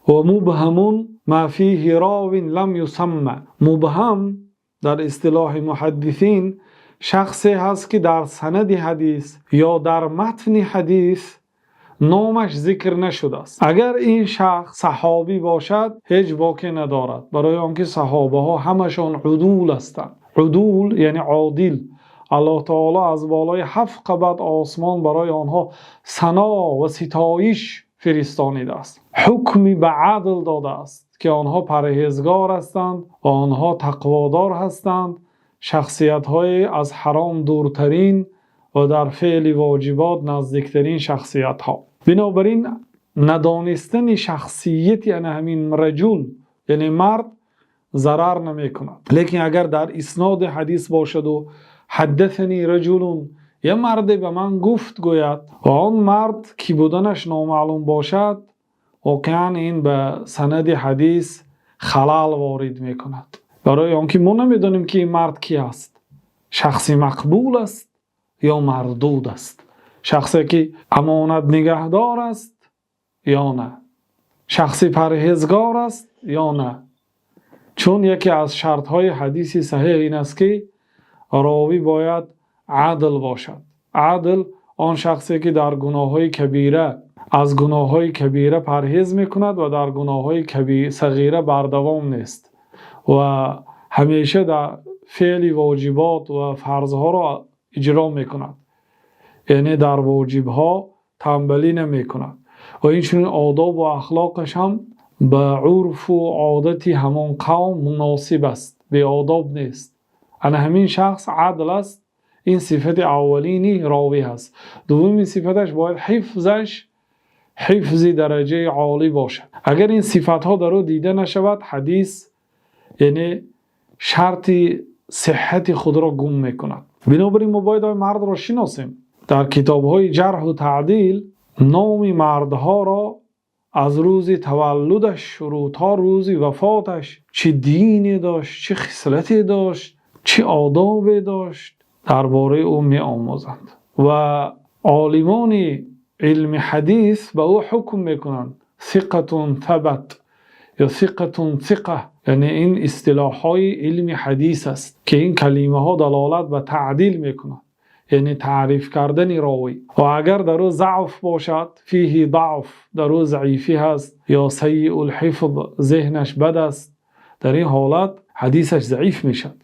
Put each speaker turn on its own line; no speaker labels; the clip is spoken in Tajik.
Ва мубҳамун мо фиҳи ровин лам юсамма. Мубҳам дар истилоҳи муҳаддисин шахсе ҳаст, ки дар санади ҳадис ё дар матни ҳадис номаш зикр нашудааст. Агар ин шахс саҳобӣ бошад, ҳеҷ боке надорад, барои онки саҳобаҳо ҳамашон удул ҳастанд. Удул яъне одил. Аллоҳи таъоло аз болои ҳафт қабат осмон барои онҳо сано ва ситоиш фиристодааст. Ҳукм ба адл додааст, ки онҳо парҳезгор ҳастанд ва онҳо тақводор ҳастанд. Шахсиятҳои аз ҳаром дуртарин ва дар феъли воҷибот наздиктарин шахсиятҳо. Бинобар ин надонистани шахсияти ҳамин раҷул, яъне мард, зарар намекунад. Лекин агар дар асноди ҳадис бошад ва ҳаддасани раҷулун, як марде ба ман гуфт, гӯяд ва он мард кӣ буданаш номаълум бошад, воқеан ин ба санади ҳадис халал ворид мекунад. Барои онки мо намедонем, ки ин мард кӣ аст. Шахси мақбул аст ё мардуд аст. Шахсе ки амонат нигаҳдор аст ё не. Шахси парҳезгор аст ё не. Чун яке аз шартҳои ҳадиси саҳеҳ ин аст, ки ровӣ бояд адл бошад. Адл он шахсе ки дар гуноҳҳои кабира, аз гуноҳҳои кабира парҳез мекунад ва дар гуноҳҳои кабира, сағира бардавом нест ва ҳамеша дар феъли воҷибот ва фарзҳоро иҷро мекунад. Яъне дар воҷибҳо танбалӣ намекунад ва инчунин одоб ва ахлоқаш ҳам ба урфу одати ҳамон қавм муносиб аст, беодоб нест. Ана ҳамин шахс адл аст. Ин сифати аввалини ровӣ аст. Дуюмин сифаташ бояд ҳифзаш ҳифзи дараҷаи олӣ бошад. Агар ин сифатҳо дар ӯ дида нашавад, ҳадис яъне шарти сиҳҳати худро гум мекунад. Бинобар ин мо бояд он мардро шиносем. Дар китобҳои ҷарҳу таъдил номи мардҳоро аз рӯзи таваллудаш шурӯъ то рӯзи вафоташ, чӣ дине дошт, чӣ хислате дошт, чӣ одобе дошт, дар бораи ӯ меомӯзанд ва олимони илми ҳадис ба ӯ ҳукм мекунанд: сиқатун сабт ё сиқатун сиқа. Яъне ин истилоҳҳои илми ҳадис аст, ки ин калимаҳо далолат ба таъдил мекунанд, яъне таъриф кардани ровӣ. Ва агар дар ӯ заъф бошад, фиҳи заъф, дар ӯ заифӣ ҳаст ё саййиул ҳифз, зеҳнаш бад аст, дар ин ҳолат ҳадисаш заиф мешавад.